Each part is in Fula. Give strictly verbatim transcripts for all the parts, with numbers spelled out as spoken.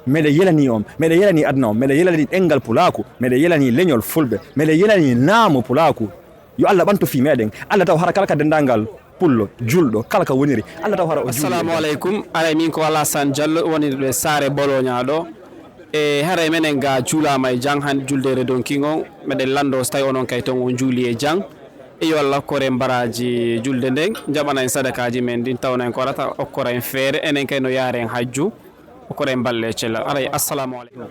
Meɗe yelanii on, meɗe yelanii aduna on, meɗe yelanii ɗemngal pulaaku, meɗe yelanii leñol fulɓe, meɗe yelanii naamu pulaaku. Yo Allah ɓantu fii meɗen. Allah taw hara kala ka denndaangal pullo, julɗo, kala ka woniri, Allah taw hara o juulii e jam. Assalamu aleykum. Aray, min ko Alassane Diallo, wonirɗo e saare Bologna ɗo. E haray menen ga juulaama e jam, han juldeere donkin on, meɗen lanndoo so tawi onon kay ton on juulii e jam. E yo Allah okkor en baraaji julde nden, jaɓana en sadakaaji men ɗin, tawna en ko arata, okkora en feere, enen kay no yaaren hajju. Okkor en balle e cellal. Aray, assalamu aleykum.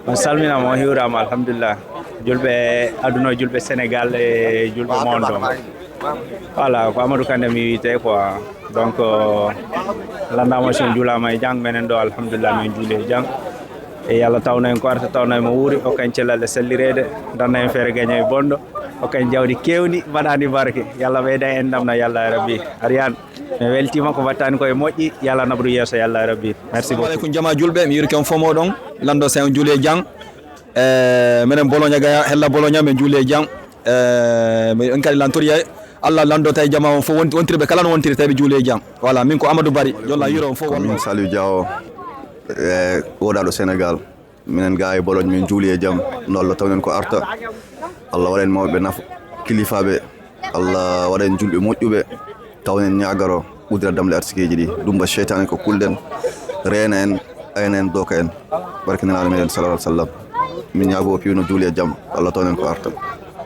On salminaama, on hiwraama, alhamdulillah. Julɓe aduna o, julɓe Sénégal e julɓe monde o. Voilà, ko Amadou Kandé mi wiyetee quoi. Donc, euh, lanndaama si on juulaama e jam, menen ɗo, alhamdulillah, min juuli e jam. E yo Allah tawno en ko arata, tawno en mo wuuri, hokka en cellal e sellireede, danna en feere gaña e bonɗo, hokka en jawdi keewndi, mbaɗaandi barke. Yo Allah ɓeyda en ndam na, yo Allah rabbi. Ariane. Mi weltiima ko mbaɗtaani ko e moƴƴi, yo Allah naɓru yeeso, yo Allah rabbi. Merci beaucoup. Assalamu aleykum, jamaa julɓe, mi yurike on fof mooɗon, lanndo si on juuli e jam. E, menen Bologna ga, hella Bologna, min juuli e jam. E, mi on kadi lantoriya, Allah lanndo tawi jamaa on fof wonti-, wontirɓe kala no wontiri tawi ɓe juuli e jam. Voilà, min ko Amadou Bari, yo Allah yuro on fof. Ko wonno min Saliou Diaw, e, woɗaaɗo Sénégal. Minen ga e Bologne, min juuli e jam. No Allah tawnen ko arta. Allah waɗa en mawɓe nafa, kilifaaɓe. Allah waɗa en julɓe moƴƴuɓe. Tawnen ñaagaro, udira damle arsikiiji ɗi. Dumba seytaane ko kulɗen. Reena en, ayna en, dooka en. Barke Nelaaɗo meɗen, sallallahu alaihi wasallam. Min ñaago o piwno juuli e jam. Allah tawnen ko arta.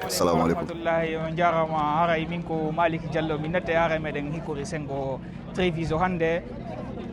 Assalamu aleykum. Rahmatullahi, on jaaraama. Haray min ko Malick Diallo, min natte haray meɗen hikori senngo Treviso hannde.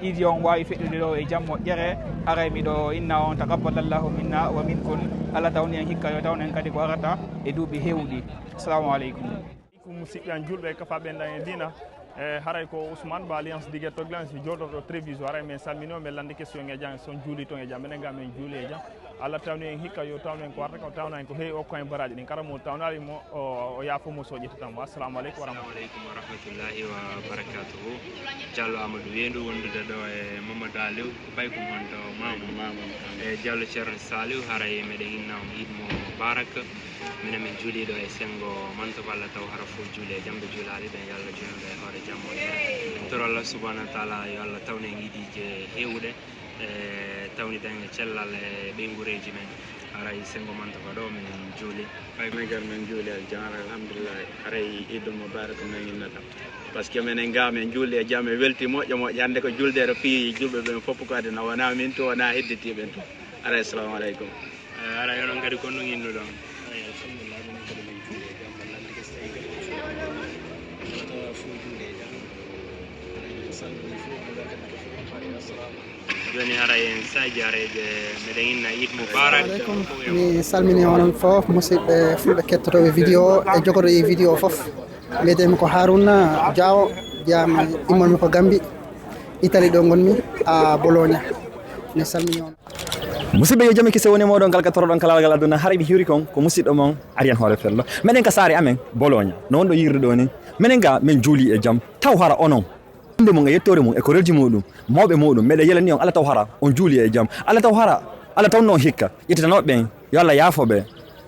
Iidi on waawi feƴƴude ɗo e jam moƴƴere. Haray miɗo inna on, taqabbalallahu minna wa minkum. Allah tawni en hikka, yo tawno en kadi ko arata e duuɓi heewɗi. Assalamu aleykum. Aleykum, musidɓe am julɓe, kafaaɓe enɗam e diina. E, haray ko Ousmane Ba, Alliance Diguet Toglan, si jooɗoɗo Treviso. Haray min salmini on, min lanndi question e jam, si on juuli ton e jam. Menen ga min juuli e jam. Allah tawni en hikka, yo tawno en ko arata, ko tawna en ko heewi, okko en baraaji ɗin. Kala mo tawnaali mo, o, o yaafo mo, so ƴettata mo. Assalamu aleykum wa rahmatullahi. Assalamu aleykum wa rahmatullahi wa barakatuhu. Diallo Amadou Weendu, wondude ɗo e Mamadou Aliou, ko Baykum on to Mamoun. Mamoun. E Diallo Ceerno Saliou, haray meɗen inna on Iid Mubarak. Minen min juuli ɗo e senngo Mantoba, Allah taw hara fof juuli e jam, ɓe juulaali ɓen, yo Allah juulnu ɓe e hoore jam moƴƴere. En toro Allah subhanahu wa taala yo Allah tawnu en iidiije heewuɗe, e tawnida en e cellal e ɓeynguureeji men. Haray senngo Mantoba ɗo min juuli. Ɓay megar min juuli e jam, alhamdulillahi. Haray Iidul Mubarak min innata. Parce que minen ga min juuli e jam, e welti moƴƴo moƴƴo. Hannde ko juldeere fii julɓe ɓen fof ko aduna, wona min to, wona hedditiiɓe to. Haray, assalamu aleykum. Eh, haray onon kadi ko honno nginnuɗon? Haray alhamdulillah, minen kadi min juuli e jam, walla hannde kadi so tawi kadi kala tawa fof juuli e jam. Haray min salmini fof, min weltani ko fof, haray assalamu aleykum. Jooni haray en saaji hareeje, meɗen inna Iid Mubarak. Assalamu aleykum. Mi salmini onon fof, musidɓe fulɓe kettotooɓe vidéo e jogorɗo e vidéo fof. Mbiyetee-mi ko Haruna Diaw, jeyaami, immanmi ko Gambie, Italie ɗo ngonmi, a Bologna. Mi salmini on. Musidɓe, yo jam e kise woni mooɗon, ngal ka toroɗon kalal ngal aduna. Haray mi hiwri kon ko musidɗo mon, Ariane Hoore Fello. Meɗen ka saare amen, Bologna. No wonɗo yiirde ɗo ni. Menen ga, men juuli e jam. Taw hara onon. Innde mum e yettoore mum e korelji muɗum, mawɓe muɗum, meɗen yelani on, Allah taw hara on juuli e jam. Allah taw hara, Allah taw non hikka. Ƴettitanooɓe ɓen, yo Allah yaafo ɓe.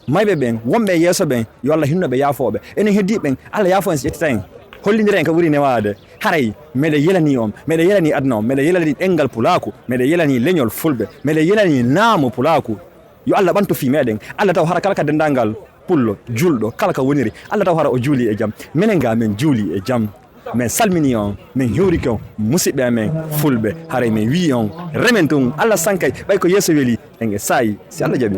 Mayɓe ɓen, wonɓe e yeeso ɓen, yo Allah hinno ɓe, yaafo ɓe. Enen heddiiɓe ɓen, Allah yaafo en si ƴettita en. Hollindira en ko ɓuri newaade. Haray, meɗen yelani on, meɗen yelani aduna on, meɗen yelani ɗemngal pulaaku, meɗen yelani leñol fulɓe, meɗen yelani naamu pulaaku. Yo Allah ɓantu fii meɗen. Allah taw hara kala ka denndaangal pullo, julɗo, kala ka woniri, Allah taw hara o juuli e jam. Menen ga men juuli e jam. Men salmini on, men hiwrike on, musidɓe amen fulɓe. Haray men wi'i on, remen tun, Allah sankay, ɓay ko yeeso weli, en e saa'i, si Allah jaɓi.